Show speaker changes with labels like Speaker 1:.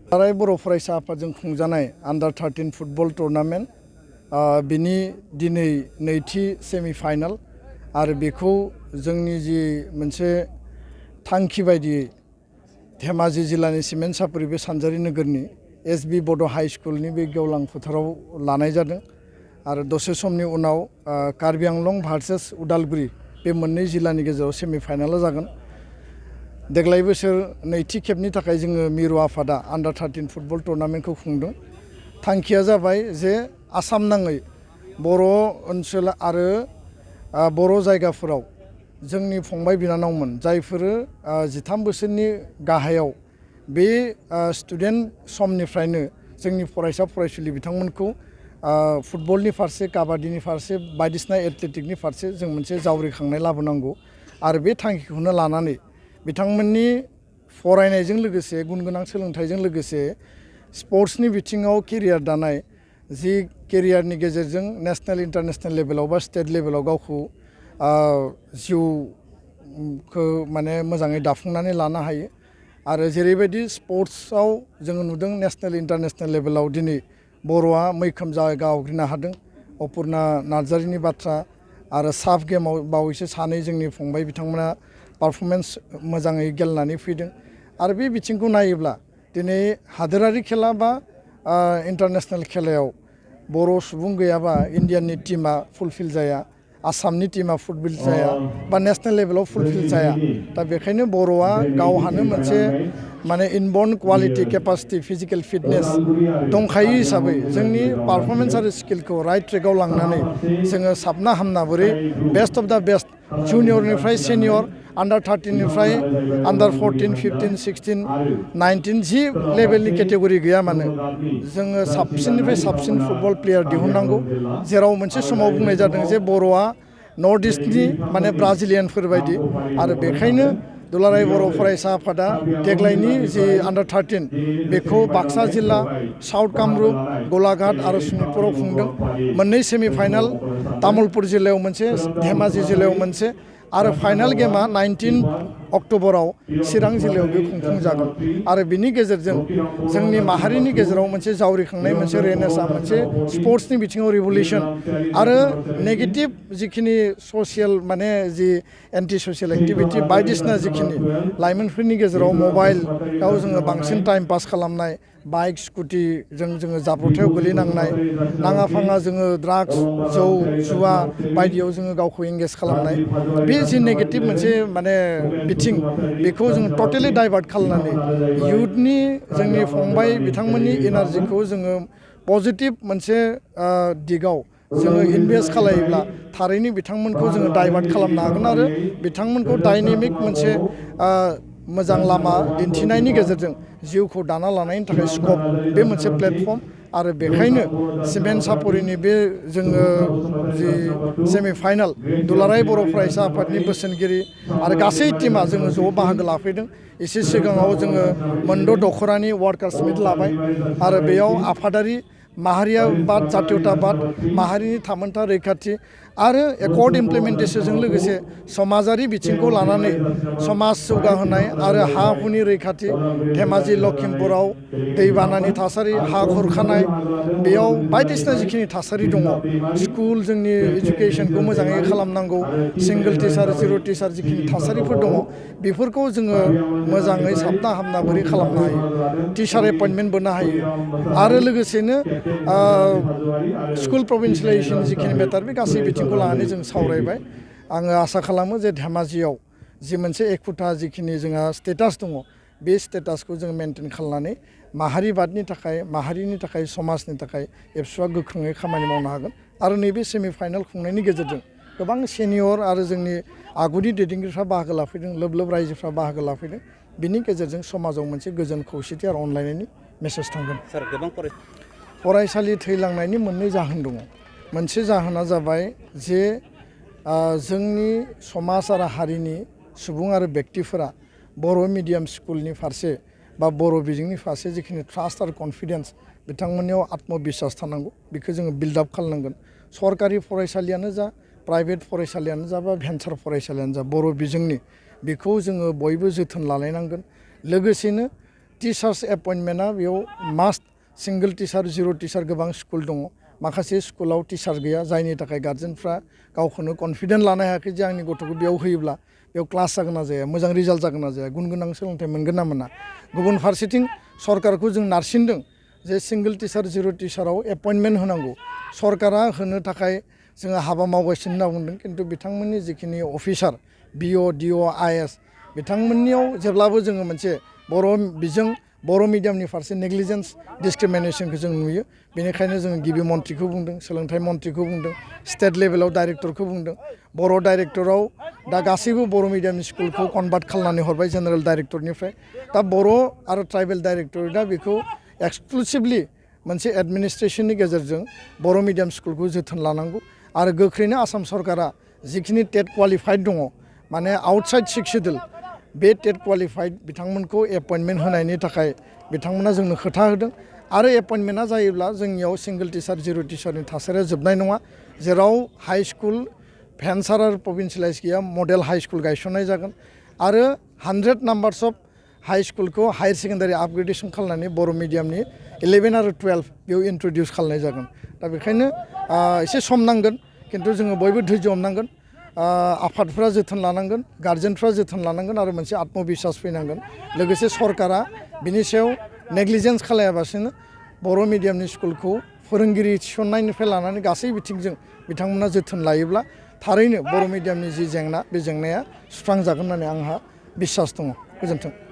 Speaker 1: दुलाराय बर' फरायसा आफादजों खुंजानाय आन्डार 13 फुटबल टुर्नामेन्ट बिनि दिनै नैथि सेमिफाइनाल आरो बेखौ जोंनि जि मोनसे थांखि बायदियै धेमाजि जिल्लानि सिमेन्ट सापरि बे सानजारि नोगोरनि एसबि बड' हाइ स्कुलनि बे गेवलां फोथाराव लानाय जादों आरो दसे समनि उनाव कार्बि आंलं भार्सेस उदालगुरि बे मोननै जिल्लानि गेजेराव सेमिफाइनाला जागोन। देग्लाय बोसोर नैथि खेबनि थाखाय जोङो मिरु आफादा आन्डार 13 फुटबल टुर्नामेन्टखौ खुंदों। थांखिया जाबाय जे आसाम नाङै बर' ओनसोल आरो बर' जायगाफोराव जोंनि फंबाय बिनानावमोन जायफोरो 13 बोसोरनि गाहायाव बे स्टुडेन्ट समनिफ्रायनो जोंनि फरायसा फरायसुलि बिथांमोनखौ फुटबलनि फारसे काबादिनि फारसे बायदिसिना एथलेटिकनि फारसे जों मोनसे जावरिखांनाय लाबोनांगौ आरो बे थांखिखौनो लानानै बिथांमोननि फरायनायजों लोगोसे गुन गोनां सोलोंथाइजों लोगोसे स्पर्ट्सनि बिथिङाव केरियार दानाय जि केरियारनि गेजेरजों नेशनेल इन्टारनेशनेल लेभेलाव बा स्टेट लेभेलाव गावखौ जिउखौ माने मोजाङै दाफुंनानै लानो हायो आरो जेरैबायदि स्पर्ट्सआव जोङो नुदों नेशनेल इन्टारनेशनेल लेभेलाव दिनै बर'आ मैखोम जायगा आवग्रिनो हादों। अपुर्ना नार्जारिनि बाथ्रा आरो साफ गेमाव बावैसो सानै जोंनि फंबाय बिथांमोना पारफरमेन्स मोजाङै गेलेनानै फैदों आरो बे बिथिंखौ नायोब्ला दिनै हादोरारि खेला बा इन्टारनेशनेल खेलायाव बर' सुबुं गैयाबा इन्डियाननि टीमा फुलफिल जाया, आसामनि टीमा फुलफिल जाया बा नेशनेल लेभेलाव फुलफिल जाया। दा बेखायनो बर'आ गावहानो मोनसे माने inborn quality capacity physical fitness दंखायो हिसाबै जोंनि पारफरमेन्स आरो स्किलखौ राइट ट्रेकआव लांनानै जोङो साबना हामना बोरै बेस्ट अफ द बेस्ट जुनियरनिफ्राय सेनियर आन्डार 13निफ्राय आन्डार 14, 15, 16, 19 जि लेभेलनि केटेगरि गैया मानो जोङो साबसिननिफ्राय साबसिन फुटबल प्लेयार दिहुननांगौ। जेराव मोनसे समाव बुंनाय जादों जे बर'आ नर्थ इस्टनि माने ब्राजिलियानफोर बायदि आरो बेखायनो दुलाराय बर' फरायसा आफादा देग्लायनि जि आन्डार 13 बेखौ बाक्सा जिल्ला, साउथ कामरुप, गलाघाट आरो सनितपुराव खुंदों। मोननै सेमिफाइनाल तामुलपुर जिल्लायाव मोनसे, धेमाजि जिल्लायाव मोनसे आरो फाइनाल गेमा 19 अक्ट'बराव चिरां जिल्लायाव बे खुंफुंजागोन आरो बिनि गेजेरजों जोंनि माहारिनि गेजेराव मोनसे जावरिखांनाय मोनसे रेनेसा मोनसे स्पर्ट्सनि बिथिङाव रिभलिउसन आरो नेगेटिभ जिखिनि ससियेल माने जि एन्टि ससियेल एक्टिभिटि बायदिसिना जिखिनि लाइमोनफोरनि गेजेराव मबाइलाव जोङो बांसिन टाइम पास खालामनाय, बाइक स्कुटिजों जोङो जाब्रथायाव गोलैनांनाय, नाङा फाङा जोङो ड्राग्स जौ जुवा बायदियाव जोङो गावखौ एंगेज खालामनाय, बे जि नेगेटिभ मोनसे माने बिथिं बेखौ जोङो टटेलि डाइभार्ट खालामनानै इयुथनि जोंनि फंबाय बिथांमोननि एनार्जिखौ जोङो पजिटिभ मोनसे दिगाव जोङो इनभेस्ट खालायोब्ला थारैनो बिथांमोनखौ जोङो डाइभार्ट खालामनो हागोन आरो बिथांमोनखौ डाइनेमिक मोनसे मोजां लामा दिन्थिनायनि गेजेरजों जिउखौ दाना लानायनि थाखाय स्कप बे मोनसे प्लेटफर्म आरो बेखायनो सिमेन्ट सापरिनि बे जोङो जि सेमिफाइनाल दुलाराय बर' फरायसा आफादनि बोसोनगिरि आरो गासै टीमा जोङो ज' बाहागो लाफैदों। एसे सिगाङाव जोङो मोनद' दख'रानि वार्कार्स मिट लाबाय आरो बेयाव आफादारि माहारियाबाद जातीयताबाद माहारिनि थामोनथा रैखाथि आरो एकर्ड इमप्लिमेन्टेसनजों लोगोसे समाजारि बिथिंखौ लानानै समाज जौगाहोनाय आरो हा हुनि रैखाथि धेमाजि लखिमपुराव दैबानानि थासारि हा खुरखानाय बेयाव बायदिसिना जिखिनि थासारि दङ स्कुल जोंनि इडुकेसनखौ मोजाङै खालामनांगौ सिंगोल टिचार जिर' टिचार जिखिनि थासारिफोर दङ बेफोरखौ जोङो मोजाङै साबना हामना बोरै खालामनो हायो टिचार एपइन्टमेन्ट बोनो हायो आरो लोगोसेनो स्कुल प्रभिन्सियेलाइजेसन जिखिनि मेटार बे गासै बिथिंखौ लानानै जों सावरायबाय। आङो आसा खालामो जे धेमाजियाव जि मोनसे एखुथा जिखिनि जोंहा स्टेटास दङ बे स्टेटासखौ जों मेनटेन खालामनानै माहारिबादनि थाखाय माहारिनि थाखाय समाजनि थाखाय एबसुआ गोख्रोङै खामानि मावनो हागोन आरो नैबे सेमिफाइनाल खुंनायनि गेजेरजों गोबां सेनियर आरो जोंनि आगुनि दैदेनगिरिफ्रा बाहागो लाफैदों लोब लोब रायजोफ्रा बाहागो लाफैदों बिनि गेजेरजों समाजाव मोनसे गोजोन खौसेथि आरो अनलायनायनि मेसेज थांगोन।
Speaker 2: सार गोबां
Speaker 1: फरायसालि थैलांनायनि मोननै जाहोन दङ। मोनसे जाहोना जाबाय जे जोंनि समाज आरो हारिनि सुबुं आरो व्यक्तिफोरा बर' मिडियाम स्कुलनि फारसे बा बर' बिजोंनि फारसे जिखिनि ट्रास्ट आरो कनफिडेन्स बिथांमोननियाव आत्मबिश्वास थानांगौ बेखौ जोङो बिल्डआप खालामनांगोन। सरकारि फरायसालियानो जा प्राइभेट फरायसालियानो जा बा भेन्सार फरायसालियानो जा बर' बिजोंनि बेखौ जोङो बयबो जोथोन लालायनांगोन। लोगोसेनो टिचार्स एपइन्टमेन्टआ बेयाव मास्ट सिंगल टिचार जिर' टिचार गोबां स्कुल दङ माखासे स्कुलाव टिचार गैया जायनि थाखाय गार्जेनफ्रा गावखौनो कनफिडेन्ट लानो हायाखै जे आंनि गथ'खौ बेयाव होयोब्ला बेयाव क्लास जागोन ना जाया मोजां रिजाल्ट जागोन ना जाया गुन गोनां सोलोंथाइ मोनगोन ना मोना गुबुन फारसेथिं सरकारखौ जों नारसिनदों जे सिंगल टिचार जिर' टिचाराव एपइन्टमेन्ट होनांगौ सरकारा होनो थाखाय जोङो हाबा मावगासिनो होनना बुंदों खिन्थु बिथांमोननि जिखिनि अफिसार बिअ डिअ आइएस बिथांमोननियाव जेब्लाबो जोङो मोनसे बर' बिजों बर' मिडियामनि फारसे नेग्लिजेन्स डिसक्रिमिनेसनखौ जों नुयो बेनिखायनो जोङो गिबि मन्थ्रिखौ बुंदों सोलोंथाइ मन्थ्रिखौ बुंदों स्टेट लेभेलाव डाइरेक्टरखौ बुंदों बर' डाइरेक्टराव दा गासैबो बर' मिडियामनि स्कुलखौ कनभार्ट खालामनानै हरबाय जेनेरेल डाइरेक्टरनिफ्राय दा बर' आरो ट्राइबेल डाइरेक्टरा बेखौ एक्सक्लुसिभलि मोनसे एडमिनिस्ट्रेसननि गेजेरजों बर' मिडियाम स्कुलखौ जोथोन लानांगौ आरो गोख्रैनो आसाम सरकारा जिखिनि टेट क्वालिफाइड दङ माने आउटसाइड सिक्स सिडुल बे टेट क्वालिफाइड बिथांमोनखौ एपइन्टमेन्ट होनायनि थाखाय बिथांमोना जोंनो खोथा होदों आरो एपइन्टमेन्टआ जायोब्ला जोंनियाव सिंगल टिचार जिर' टिचारनि थासारिया जोबनाय नङा जेराव हाइ स्कुल भेन्सार आरो प्रभिन्सियेलाइज गैया मडेल हाइ स्कुल गायसननाय जागोन आरो 100 नाम्बार्स अफ हाइ स्कुलखौ हायार सेकेन्डारि आपग्रेडेसन खालामनानै बर' मिडियामनि 11 आरो 12 बेयाव इन्ट्रडिउस खालामनाय जागोन दा बेखायनो एसे सम नांगोन खिन्थु जोङो बयबो धैर्य हमनांगोन आफादफ्रा जोथोन लानांगोन गार्जेनफ्रा जोथोन लानांगोन आरो मोनसे आत्मबिश्वास फैनांगोन लोगोसे सरकारा बिनि सायाव नेग्लिजेन्स खालायाबासिनो बर' मिडियामनि स्कुलखौ फोरोंगिरि थिसननायनिफ्राय लानानै गासै बिथिंजों बिथांमोना जोथोन लायोब्ला थारैनो बर' मिडियामनि जि जेंना बे जेंनाया सुस्रांजागोन होननानै आंहा बिश्वास दङ गोजोन्थों